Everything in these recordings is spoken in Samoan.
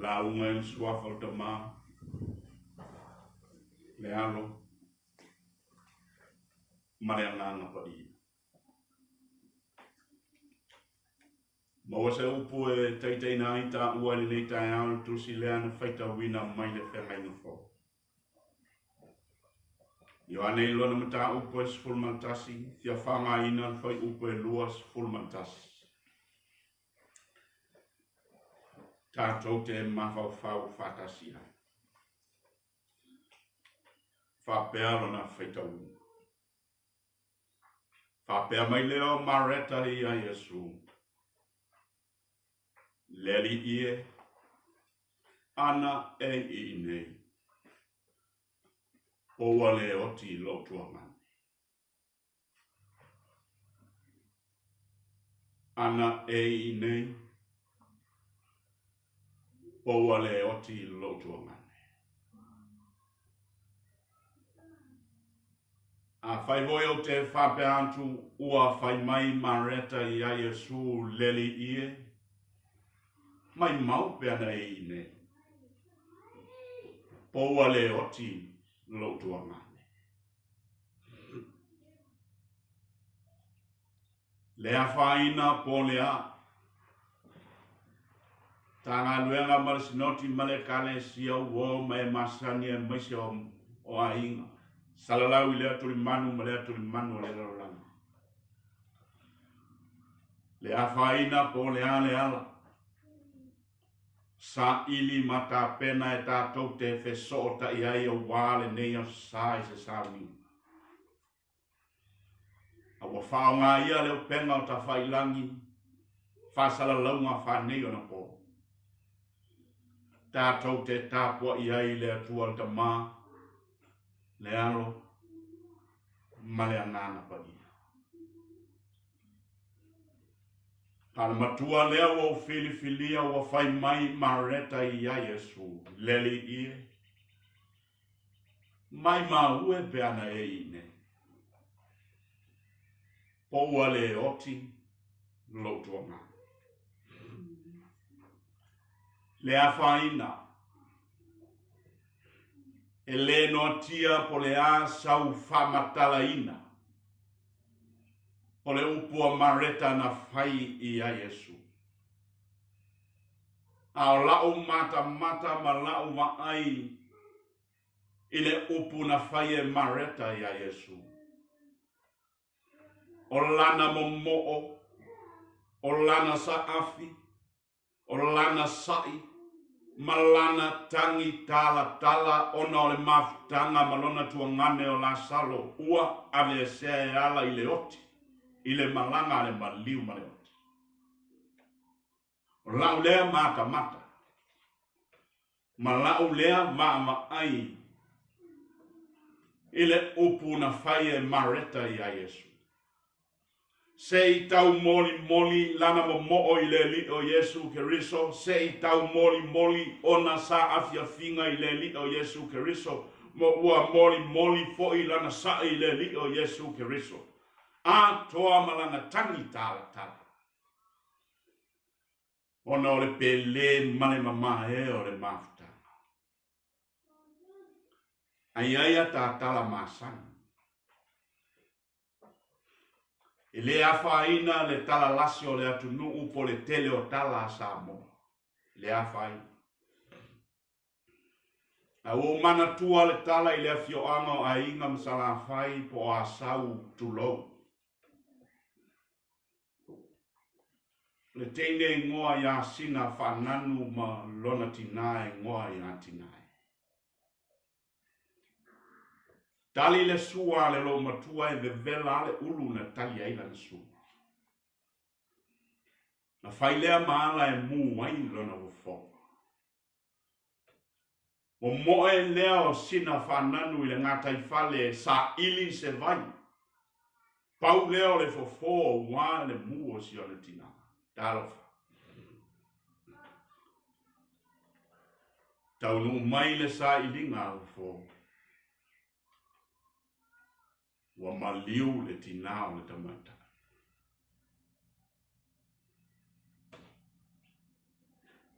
Lauga i le suafa o le Tama, le Alo ma le Agaga Paia. Maua se upu e taitaiina ai taua i lenei taeao i le tusi lea na faitauina mai le feagaiga fou. Ioane i lona mataupu e 11, fia faaaogaina le fuaiupu e 21. Tatou te mafaufau faatasi ai. Faapea lona faitauina. Faapea mai lea o Mareta iā Iesu, Le Alii e, ana e i inei, po ua le oti lou tuagane. Ana e i inei, po ua le oti lou tuagane. Afai foi ou te faapea atu ua fai mai Mareta iā Iesu, Le Alii e, maimau pe ana e i inei, po ua le oti lou tuagane. Le afaina po le a. Ta galuega ma le Sinoti ma le Ekalesia uo ma e masani aemaise o aiga. Salalau i lea tulimanu ma lea tulimanu o le lalolagi. Le afaina po le a le ala. Saili ma tapena e tatou te fesootai ai auā lenei aso sa i se sauniga. A ua faaaogaia le upega o tafailagi faasalalauga faaneionapo. Tatou te tapuai ai i le Atua le Tama, le Alo ma le Agaga Paia. A le matua lea ua ou filifilia ua fai mai Mareta iā Iesu, Le Alii e, Maimau e pe ana e i nei. Po ua le oti lou tuagane. Le afaina, e le noatia po le a sau faamatalaina o le upu a Mareta na fai iā Iesu. A o la'u matamata ma la'u vaai i le upu na fai e Mareta iā Iesu, o lana momo'o, o lana saafi, o lana sa'i, ma lana tagi talatala ona o le mafutaga ma lona tuagane o Lasalo ua aveesea e ala i le oti, i le malaga a le maliu ma le oti. O la'u lea matamata, ma la'u lea vaavaai i le upu na fai e Mareta iā Iesu. Se i taumolimoli lana momo'o i le Alii o Iesu Keriso, se i taumolimoli ona saafiafiga i le Alii o Iesu Keriso, ma ua molimoli fo'i lana sa'i i le Alii o Iesu Keriso, atoa ma lana tagi talatala. Ona o le pele ma le mamae o le mafutaga. A i ai a ta tala masani. E le afaina le tala lasi o le atunuu po le tele o tala a Samoa. E le afaina. A ua ou manatua le tala i le afioaga o Aiga ma Salafai po o Asau, tulou. O le teine e igoa iā Sina Faananu ma lona tinā e igoa iā Tinae. Tali le sua a le loomatua e vevela a le ulu na tali ai lana sua. Na fai lea ma ala e mū ai lona fofoga. Momoe lea o Sina Faananu i le gataifale saili se vai. Pau lea o le fofo aua le mū o si ona tinā. Talofa. Taunuu mai le sailiga a fofo. Ua maliu le tinā o le tamaitai.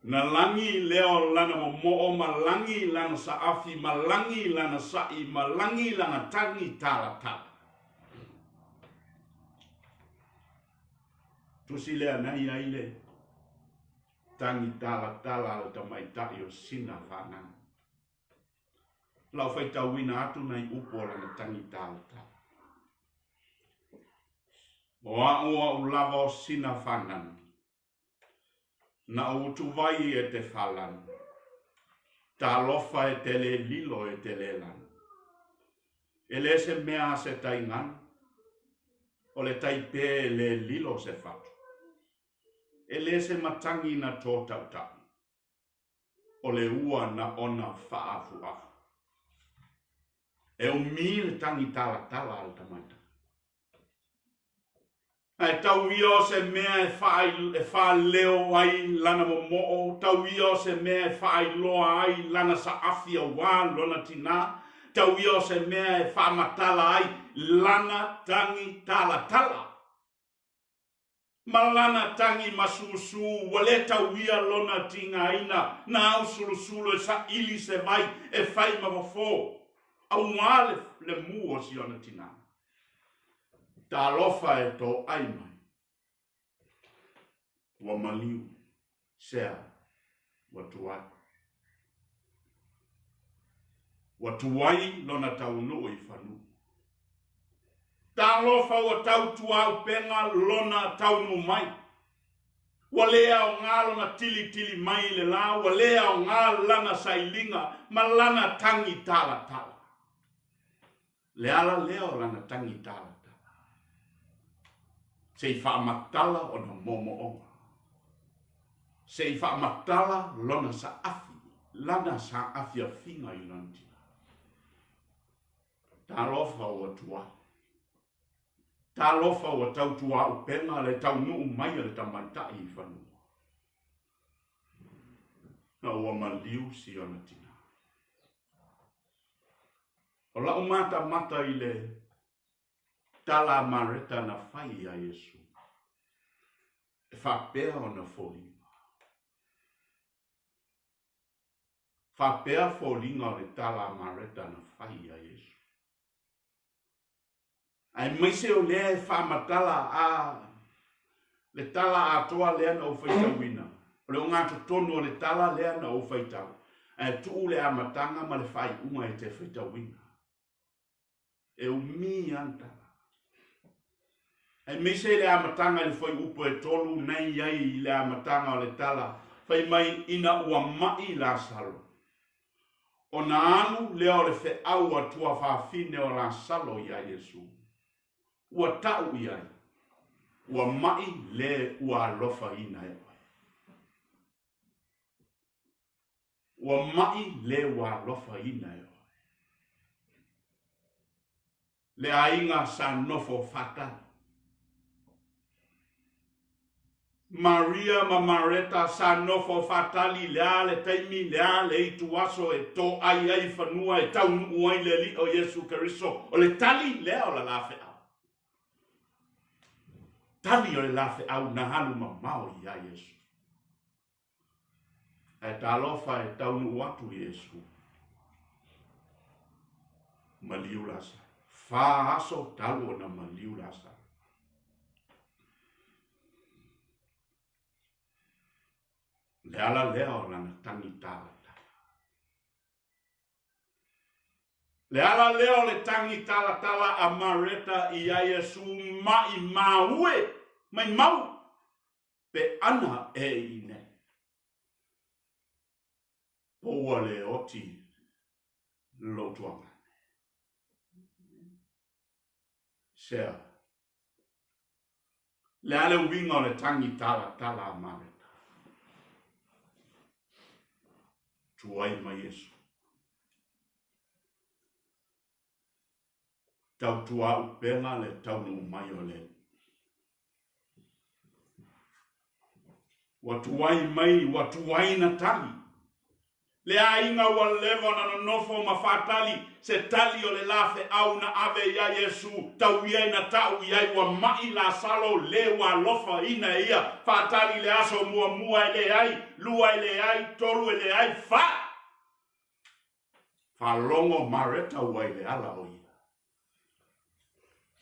Na lagi lea o lana momoo ma lagi lana saafi ma lagi lana sa'i ma lagi lana tagi talatala. Tusi lea na i ai le tagi talatala a le tamaitai o Sina Fanana. Lau faitauina atu nai upu o lana tagi talatala. O a'u a'u lava o Sina Fanana. Na ou utuvai e te falani. Talofa e te le lilo e te le lani. E le se mea a se taiganu, o le tai pē e le lilo se fatu. E le se matagi na tōtautaʻi, o le ua na ona faaafuafu. E umi le tagi talatala a le tamaitai. Ae tau ia o se mea e e faaleo ai lana momoo, tau ia o se mea e faailoa ai lana saafi auā lona tinā, tau ia o se mea e faamatala ai lana tagi talatala. Ma lana tagi masuusū, ua lē tau ia lona tigaina na ausulusulu e saili se vai e fai ma fofo, auā le, le mū o si ona tinā. Talofa e toai mai. Ua maliu, sea, ua tuai. Ua tuai lona taunuu i fanua. Talofa ua tau tuaupega lona taunuu mai. Ua le aoga lona tilitili mai i le la, ua le aoga lana sailiga ma lana tagi talatala. Le ala lea o lana tagi talatala, se i faamatala ona moomooga, se i faamatala lona saafi, lana saafiafiga i lona tina. Talofa ua tuai. Talofa ua tautuaupega le taunuu mai a le tamaitai i fanua. Na ua maliu si ona tina. O lau matamata i le tala a Mareta na fai iā Iesu, e faapea ona foliga. Faapea foliga o le tala a Mareta na fai iā Iesu. Aemaise o lea e faamatala a le tala atoa lea na ou faitauina, o le ogatotonu o le tala lea na ou faitau, ae tuu le amataga ma le faaiuga e te faitauina. E umi lava le tala. Aemaise i le amataga i le fuaiupu e tolu nei ai i le amataga o le tala, fai mai ina ua maʻi Lasalo. Ona alu lea o le feau a tuafafine o Lasalo iā Iesu, ua taʻu i ai, Ua maʻi le ua alofaina e oe. Ua maʻi le ua alofaina e oe. Le aiga sa nofo faatali. Maria ma Mareta sa nofo faatali le a le taimi, le a le ituaso e toai ai fanua e taunuu ai le Alii o Iesu Keriso. O le tali lea o la la feau. Tali o le la feau na alu mamao iā Iesu. Ae talofa e taunuu atu Iesu. Maliu Lasalo. Fā aso talu ona maliu Lasalo. Le ala lea o lana tagi talatala. Le ala lea o le tagi talatala a Mareta iā Iesu maʻimau e, maimau pe ana e i nei. Po ua le oti lou tuagane. Sea. Le a le uiga o le tagi talatala a Mareta. Tuai mai Iesu. Tautuaupega le taunuu mai o le Alii. Ua tuai mai, ua tuai na tali. Le aiga ua leva ona nonofo ma faatali se tali o le la feau na ave iā Iesu, tau ia ina ta'u i ai ua ma'i Lasalo le ua alofaina e ia, faatali i le aso muamua e leai, lua e leai, tolu e leai, fa! Faalogo Mareta ua i le ala o ia.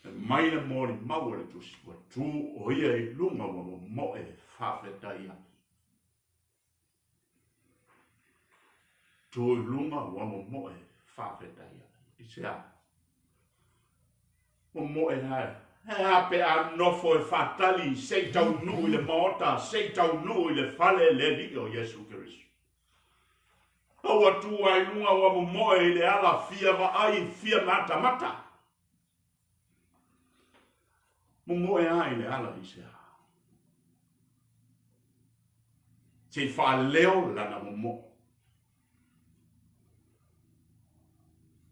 Fai mai le molimau a le Tusi, ua tu o ia i luga ua momoe faafetai ai. Tu i luga ua momoe faafetai ai. I se a? Momoe ae. E a pe a nofo e faatali se i taunuu i le maota, se i taunuu i le fale le Alii o Iesu Keriso. Ua tu lava i luga ua momoe i le ala fia vaai fia matamata. Momoe lava i le ala i se a? Se i faaleo lana momoo.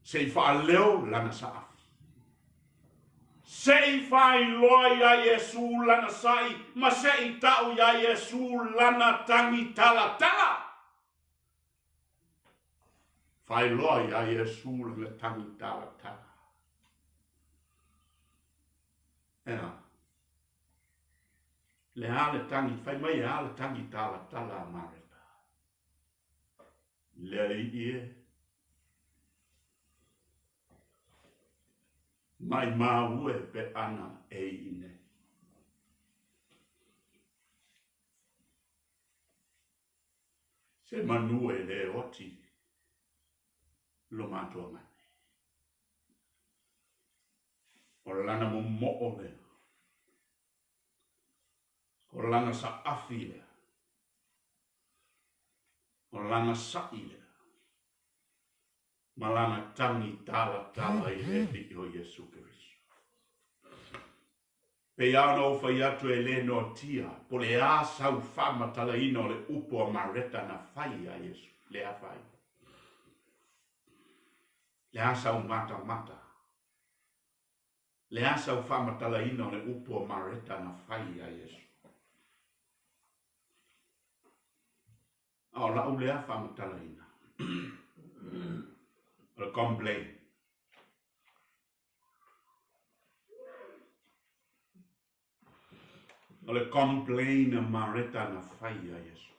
Se i faaleo lana saafi. Se i faailoa iā Iesū lana saʻi ma se i taʻu iā Iesū lana tagi talatala. Faailoa iā Iesū lana tagi talatala. Ea. Le a le tagi, fai mai e a le tagi talatala a Mareta. Le alii e. Maimau e pe ana e i nei. Se manu e le oti lo matuagane. O lana momoo lea. O lana saafi lea. O lana saʻi lea. Ma lana tagi talatala i le Alii o Iesu Keriso. Pei lava ona ou fai atu e le noatia po o le a sau faamatalaina o le upu a Mareta na fai iā Iesu, le a fai? Le a sau matamata? Le a sau faamatalaina o le upu a Mareta na fai iā Iesu? A o la'u lea faamatalaina, o le complain. O le complain a Mareta na fai iā Iesu.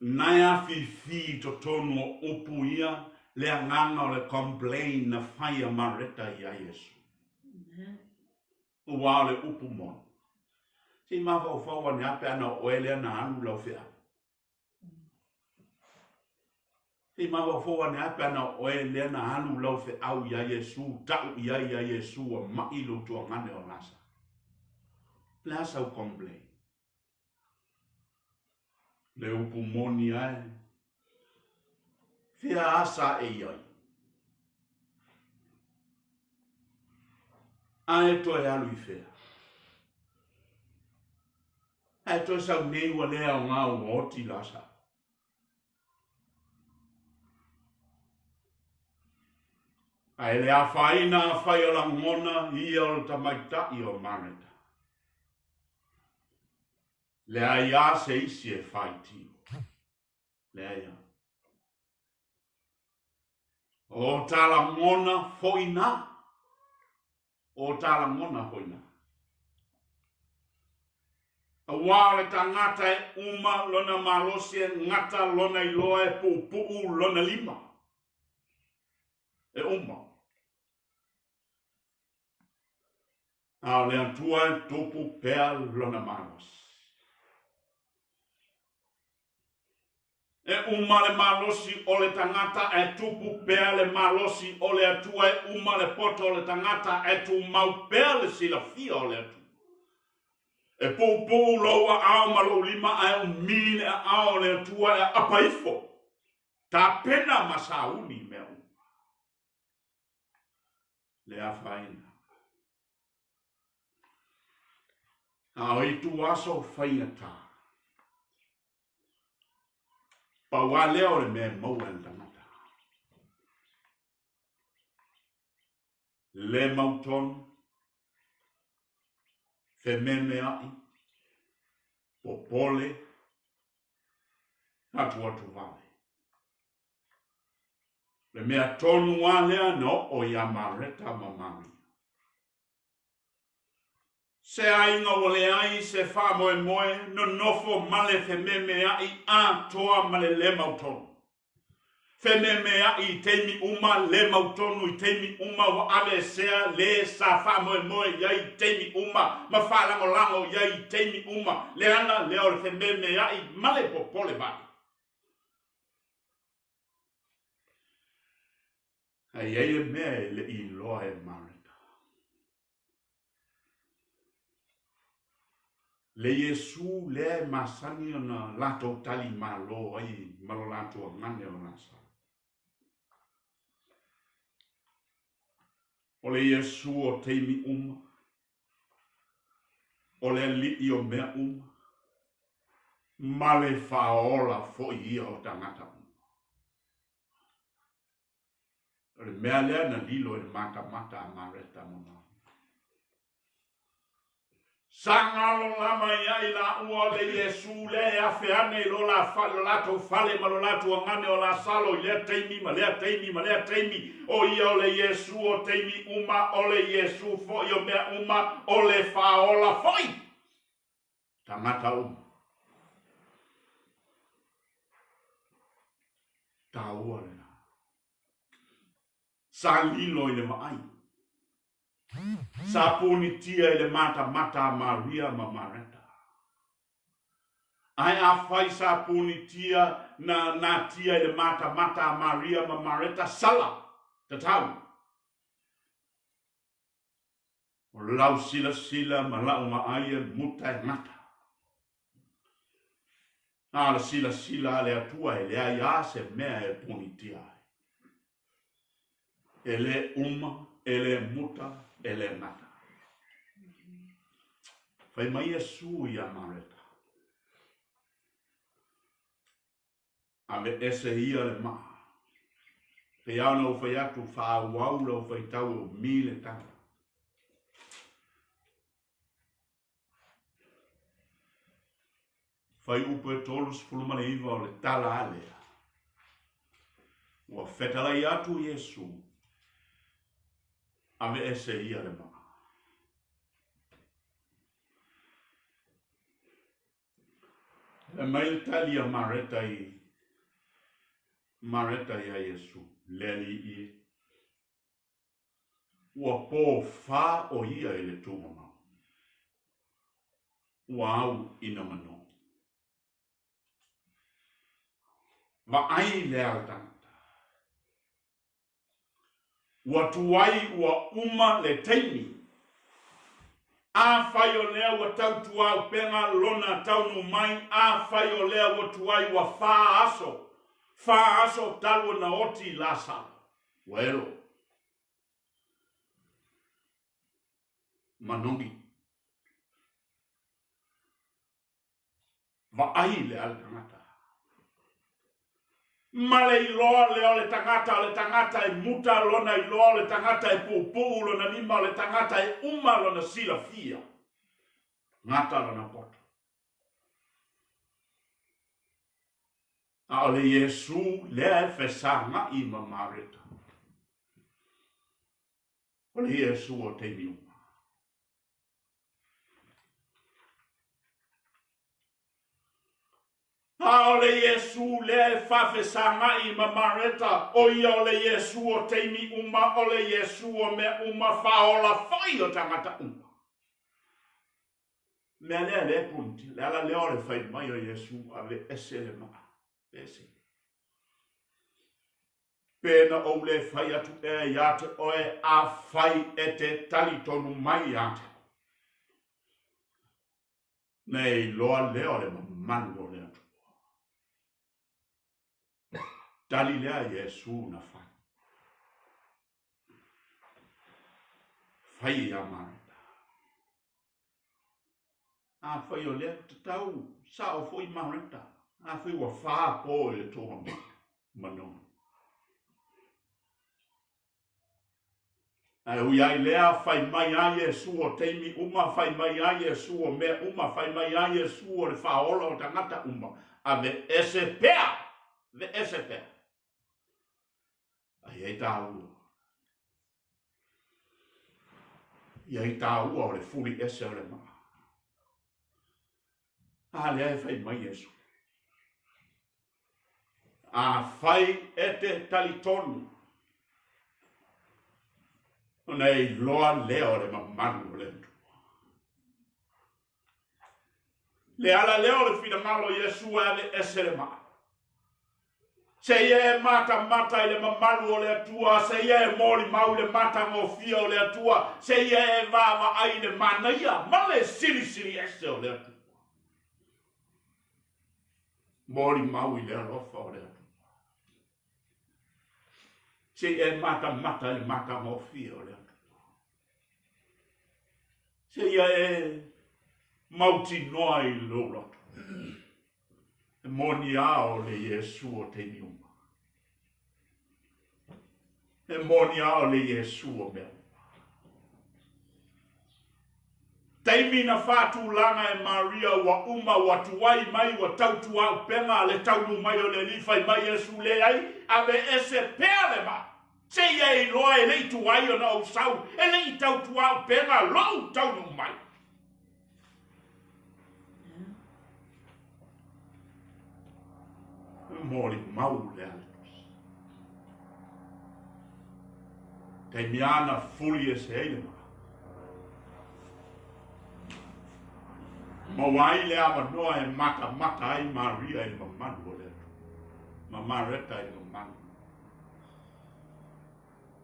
Nae afifi i totonu o upu ia le agaga o le complain na fai a Mareta iā Iesu. Aua o le upu moni. Se i mafaufau ane a pe ana o oe lea na alu lau feau. Se i mafaufau ane a pe ana o oe lea na alu lau feau iā Iesu, ta'u i ai iā Iesu ua ma'i lou tuagane o Lasa. O le a sau complain? Le upu moni ae. Fea a sa e i ai? Ae toe alu i fea? Ae toe sau nei ua le aoga ua oti la sa. Ae le afaina afai o lagona ia o le tamaitaʻi o Mareta. Leai a se isi e faitio. Leai a. O ta lagona foi na. O ta lagona foi na. Aua o le tagata e uma lona malosi e gata lona iloa e puupuu lona lima. E uma. A o le Atua e tupu pea lona malosi. E uma le malosi o le tagata ae tupu pea le malosi o le Atua, e uma le poto o le tagata ae tumau pea le silafia o le Atua. E puupuu lou aao ma lou lima ae umi le aao o le Atua e aapa ifo, tapena ma sauni mea uma. Le afaina. A o ituaso faigata. Pau lava lea o le mea e maua e le tagata. Le mautonu, fememeaʻi, popole. Atu atu vale. Le mea tonu a lea na oo iā Mareta ma Maria. Se aiga ua leai se faamoemoe, nonofo ma le fememea'i atoa ma le lē mautonu. Fememea'i i taimi uma, lē mautonu i taimi uma, ua aveesea lē sa faamoemoe i ai i taimi uma ma faalagolago i ai i taimi uma, le ala lea o le fememea'i ma le popole vale. Ae i ai le mea e le i iloa e Mareta. Le Iesū lea e masani ona latou tali malo ai ma lo latou agane o Lasalo. O le Iesū o taimi uma, o le Alii o mea uma, ma le Faaola foi ia o tagata uma. O le mea lea na lilo i le matamata a Mareta ma Maria. Sa galo lava ia i laua o le Iesū lea e afe ane i lo la lo latou fale ma lo latou agane o Lasalo i lea taimi ma lea taimi ma lea taimi, o ia o le Iesū o taimi uma, o le Iesū foi o mea uma, o le Faaola foi tagata uma. Taua lena. Sa lilo i le vaai. Sa punitia i le matamata a Maria ma Mareta. Ae afai sa punitia na natia i le matamata a Maria ma Mareta, sala, tatau. O lau silasila ma lau vaai e muta e gata. A o le silasila a le Atua e leai lava se mea e punitia ai. E le uma, e le muta, e le gata. Fai mai Iesu iā Mareta, Aveese ia le maa. Pei lava ona ou fai atu, faaauau lau faitau e umi le tala. Fuaiupu e 39 o le tala a lea. Ua fetalai atu Iesu, aveese ia le maa. Fai mai le tali a Mareta i Mareta iā Iesu, Le Alii e, ua pōfā ʻo ia i le tūmamao, ua au ina manogi. Vaai le ala tagata. Ua tuai ua uma le taimi. Afai o lea ua tau tuaupega lona taunuu mai, afai o lea ua tuai ua fā aso, fā aso talu ona oti Lasalo. Ua elo. Manogi. Vaai le ala tagata. Ma le iloa lea o le tagata, o le tagata e muta lona iloa, o le tagata e puupuu lona lima, o le tagata e uma lona silafia. Gata lona poto. A o le Iesū lea e fesaga'i ma Mareta. O le Iesū o taimi uma. A o le Iesū lea e faafesagaʻi ma Mareta, ʻo ia o le Iesū o taimi uma, o le Iesū o mea uma, faaola foi o tagata uma. Mea lea lea e punitia, le ala lea o le fai mai o Iesū, aveese le maa, aveese. Pe na ou le fai atu ea iā te oe, afai e te talitonu mai iā te au. Na e iloa lea o le mamalu o le Atua. Tali lea Iesu na fai. Fai iā Mareta. Afai o lea tatau, sao foi Mareta, afai ua fā pō i le tūmamao, manogi. Ae ui ai lea, fai mai a Iesu o taimi uma, fai mai a Iesu o mea uma, fai mai a Iesu o le faaola o tagata uma. Aveese pea! Aveese pea! Ai ai tāua. I ai tāua o le fuli ese o le maa. A lea e fai mai Iesu. Afai e te talitonu, ona e iloa lea o le mamalu o le Atua. Le ala lea o le finagalo o Iesu e aveese le maa. Seia e matamata i le mamalu o le Atua, seia e molimau i le matagofie o le Atua, seia e vaavaai i le manaia ma le silisili ese o le Atua. Molimau i le alofa o le Atua. Seia e matamata i le matagofie o le Atua. Seia e mautinoa i lou loto. E moni a o le Iesu o taimi uma. E moni a o le Iesu o mea uma. Taimi na faatulaga e Maria ua uma ua tuai mai ua tautuaupega le taunuu mai o le Alii fai mai Iesu leai aveese pea le maa Seia e iloa e le i tuai ona ou sau, e le i tautuaupega lou taunuu mai. Molimau le ala tusi. Taimi ana fuli ese ai le maa. Maua ai le avanoa e matamata ai Maria i le mamalu o le Atua, ma Mareta i le mamalu.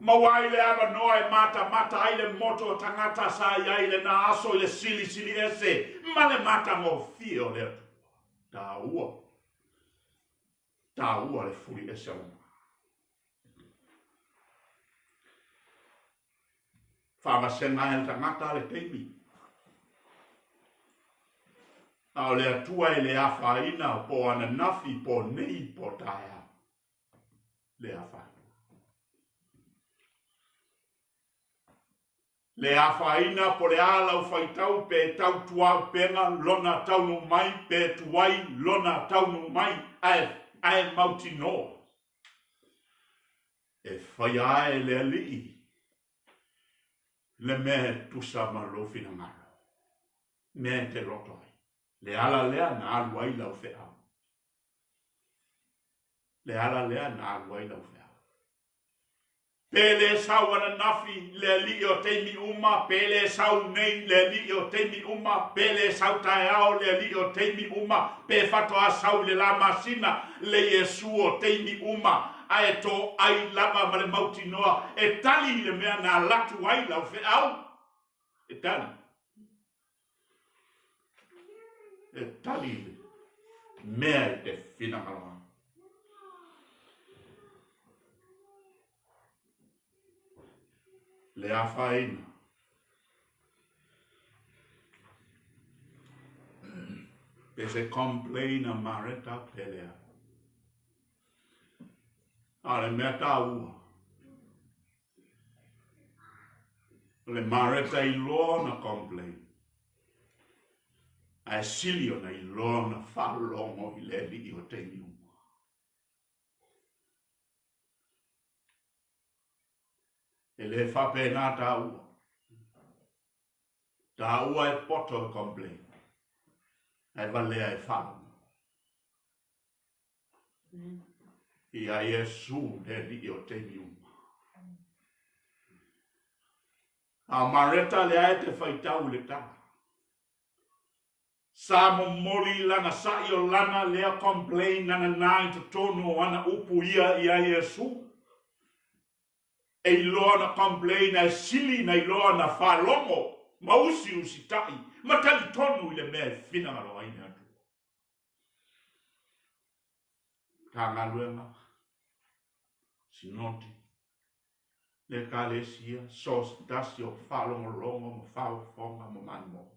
Maua ai le avanoa e matamata ai le moto o tagata sa i ai i lena aso i le silisili ese ma le matagofie o le Atua. Taua, taua le fuli ese o le maa. Faavasega ai le tagata le taimi. A o le Atua e le afaina po ananafi po nei po taeao. Le afaina. Le afaina po le a lau faitau pe tautuaupega lona taunuu mai pe tuai lona taunuu mai ae, ae mautinoa. E faia ae le Alii le mea e tusa ma lou finagalo, mea e te loto ai. Le ala lea na alu ai lau feau. Le ala lea na alu ai lau feau. Pe le sau ananafi le Alii o taimi uma, pe le sau nei le Alii o taimi uma, pe le sau taeao le Alii o taimi uma, pe faatoa sau i le la masina le Iesu o taimi uma, ae toai lava ma le mautinoa e tali i le mea na alatu ai lau feau. E tali. E tali i le mea e te finagalo ai. Le afaina. Pe se complain a Mareta pe lea. A le mea taua. O le Mareta iloa ona complain. Ae sili ona iloa ona faalogo i le Alii o taimi uma. E le faapena tāua. Tāua e poto e complain. Ae valea e faalogo. Ia Iesu le Alii o taimi uma. A Mareta lea e te faitau i le tala. Sa momoli lana saʻi o lana lea complain nanana i totonu o ana upu ia ia Iesu. E iloa na complain ae sili na iloa na faalogo ma usiusitaʻi ma talitonu i le mea e finagalo ai le Atua. Matagaluega, Sinoti, le Ekalesia, so o se tasi o faalogologo ma faafofoga ma maimoa.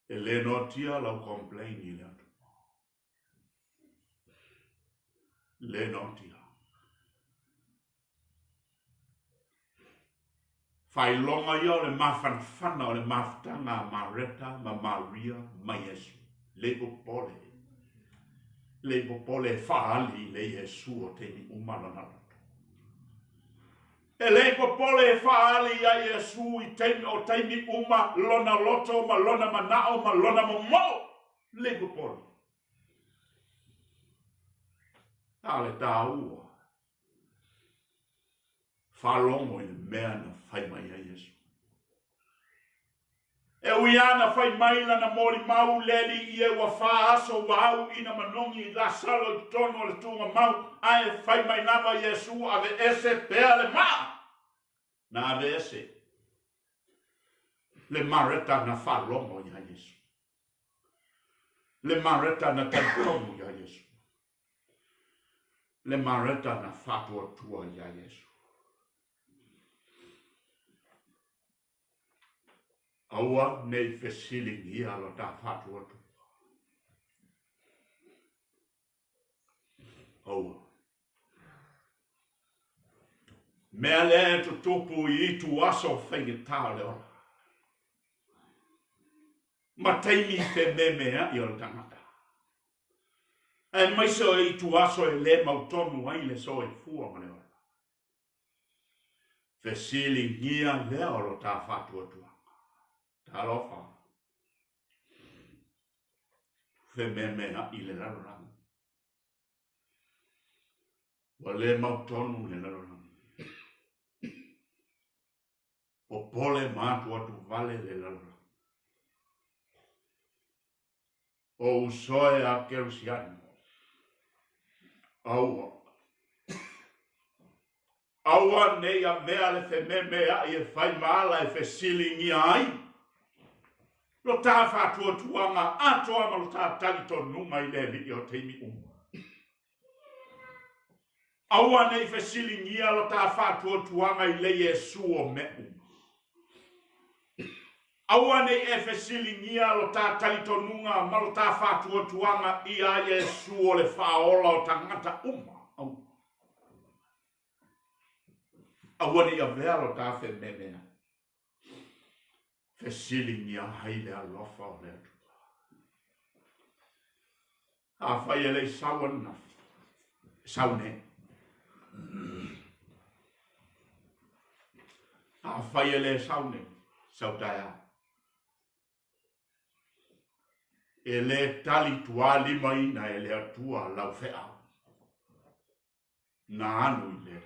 E le noatia lau complain i le Atua. Le noatia. Faailoga ia o le mafanafana o le mafutaga a Mareta ma Maria ma Iesu. Lei popole. Lei popole e faaali i le Iesu o taimi uma lona loto. E lei popole e faaali ia Iesu i taimi o taimi uma lona loto ma lona manao ma lona momoo. Lei popole. A o le taua Faalogo i le mea na fai mai ai Iesu. E ui lava na fai mai lana molimau le Alii e ua fa aso ua au ina manogi i Lasalo i totonu o le tuugamau, ae fai mai lava Iesu aveese pea le maa. Na aveese le Mareta na faalogo iā Iesu. Le Mareta na talitonu iā Iesu. Le Mareta na faatuatua iā Iesu. Aua ne i fesiligia lo ta faatuatua. Aua. Mea lea e tutupu i itu aso faigata o le ola. Ma taimi fememea'i o le tagata. Aemaise o itu aso e le mautonu ai le soifua ma le ola. Fesiligia lea o lo ta faatuatuaga. Talofa. Fememea'i le lalolagi. Ua le mautonu le lalolagi. Popole ma atuatu vale le lalolagi. O usoe a Kerisiano, aua. Aua nei avea le fememea'i e fai ma ala e fesiligia ai lo ta faatuatuaga atoa ma lo ta talitonuga i le Alii o taimi uma. Aua ne i fesiligia lo ta faatuatuaga i le Iesu o mea uma. Aua ne i e fesiligia lo ta talitonuga ma lo ta faatuatuaga iā Iesu o le Faaola o tagata uma. Aua. Aua ne i avea lo ta fememea'i. Fesiligia ai le alofa o le Atua. Afai e le i sau ananafi, e sau nei. Afai e le sau nei, sau taeao. E le tali tuālimaina e le Atua lau feau. Na alu i le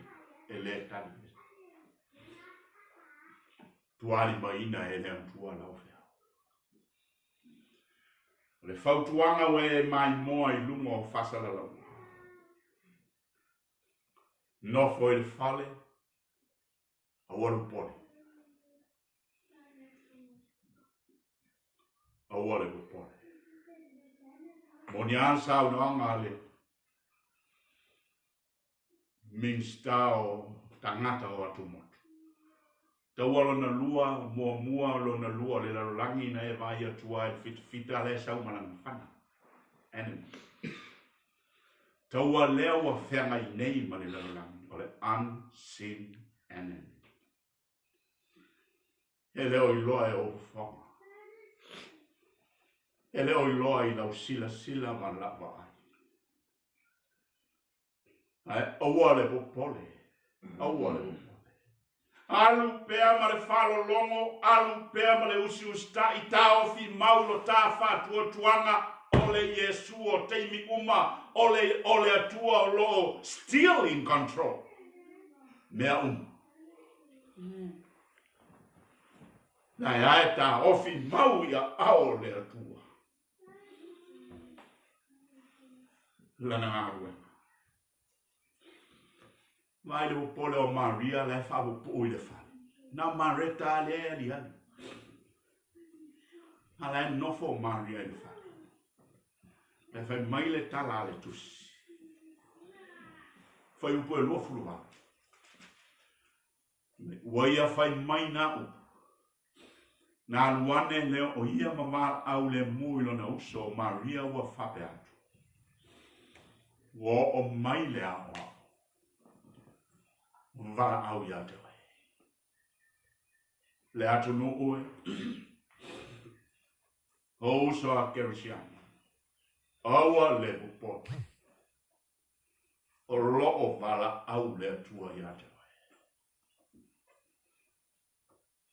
e le tali tuālimaina e le Atua lau feau. O le fautuaga ua e maimoa i luga o faasalalauga. Nofo i le fale, aua le popole. Aua le popole. Moni lava le saunoaga a le Minisita o Tagata o Atumotu. Taua lona lua, muamua lona lua o le lalolagi na e vaai atu ai i le fitafita lea e sau ma lana fana. Enemy. Taua lea ua feagai nei ma le lalolagi o le unseen enemy. E le o iloa e ou fofoga. E le o iloa i lau silasila ma lau vaai. Ae aua le popole, aua le popole. Alu pea ma le faalologo, alu pea ma le usiusitaʻi, taofi mau lo ta faatuatuaga, o le Iesu o taimi uma, o le, o le Atua o lo o still in control. Mea uma. Nae ae taofi mau i aao o le Atua. Lana galuega. Vaai le popole o Maria la e faapupuu i le fale. Na Mareta lea e aliali. A la e nofo o Maria i le fale. E fai mai le tala a le tusi. Fuaiupu e 28. Ua ia fai mai nā upu. Na alu ane lea o ia ma valaau lemu i lona uso o Maria ua faapea atu, Ua oo mai le aoao, valaau ia te oe. Le atunuu e, o uso a Kerisiano, aua le popole, o lo o valaau le Atua ia te oe.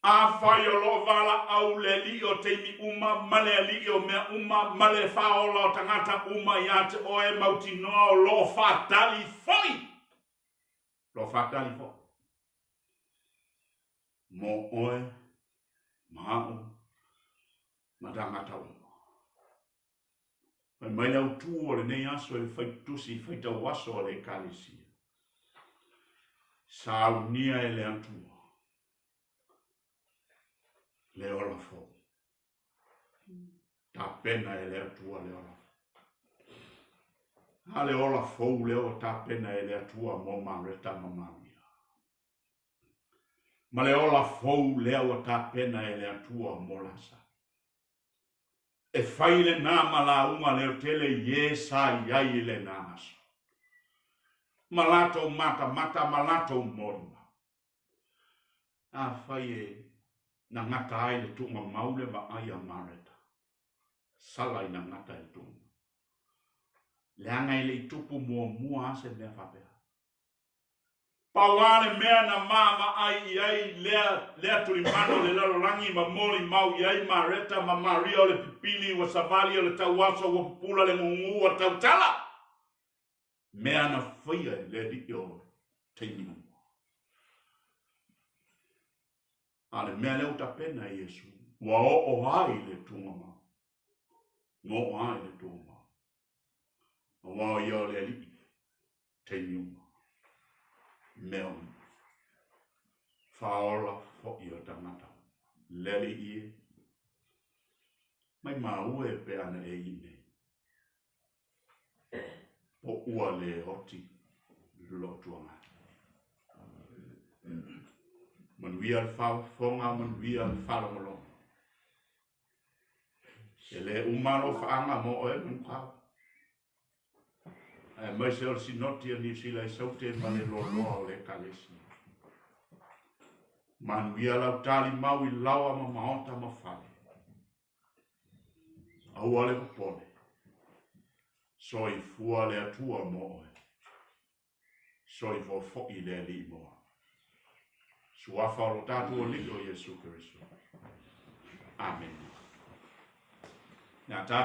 Afai o lo o valaau le Alii o taimi uma ma le Alii o mea uma ma le Faaola o tagata uma ia te oe, mautinoa o lo o faatali foi, lo o faatali foi mo oe ma au ma tagata uma. Fai mai le autū o lenei aso i le faitusi faitau aso a le Ekalesia, Saunia e le Atua le ola fou. Tapena e le Atua le ola fou. A le ola fou lea ua tapena e le Atua mo Mareta ma Maria. Ma le ola fou lea ua tapena e le Atua mo Lasalo. E fai lenā ma lauga leotele i e sa i ai i lenā aso, ma latou matamata ma latou molimau. Afai e na gata ai le tuugamau le vaai a Mareta, sala ina gata i le tuugamau, leaga e le i tupu muamua a se mea faapea. Pau lava le mea na vaavaai i ai lea, lea tulimanu o le lalolagi ma molimau i ai Mareta ma Maria o le pipili ua savali o le tauaso ua pupula le gugu ua tautala, mea na faia e le Alii o taimi uma. A o le mea lea ua tapena e Iesu, ua oo ai le tuugamau, ua oo ai le tuugamau. Aua o ia o le Alii, taimi uma, mea uma. Faaola foi o tagata uma. Le Alii e, mai maua e pe ana e i nei. Po ua le oti lo tuanga. Manuia le faafofoga, manuia le faalogologo. E le uma alofaaga mo oe Manukau. Aemaise o le Sinoti a Niu Sila i Saute ma le loaloa o le Ekalesia. Manuia lau talimau i laoa ma maota ma fale. Aua le popole. Soifua le Atua mo oe. Soifua foi le Alii mo au. Suafa o lo tatou Alii o Iesu Keriso. Amene. Na tatou.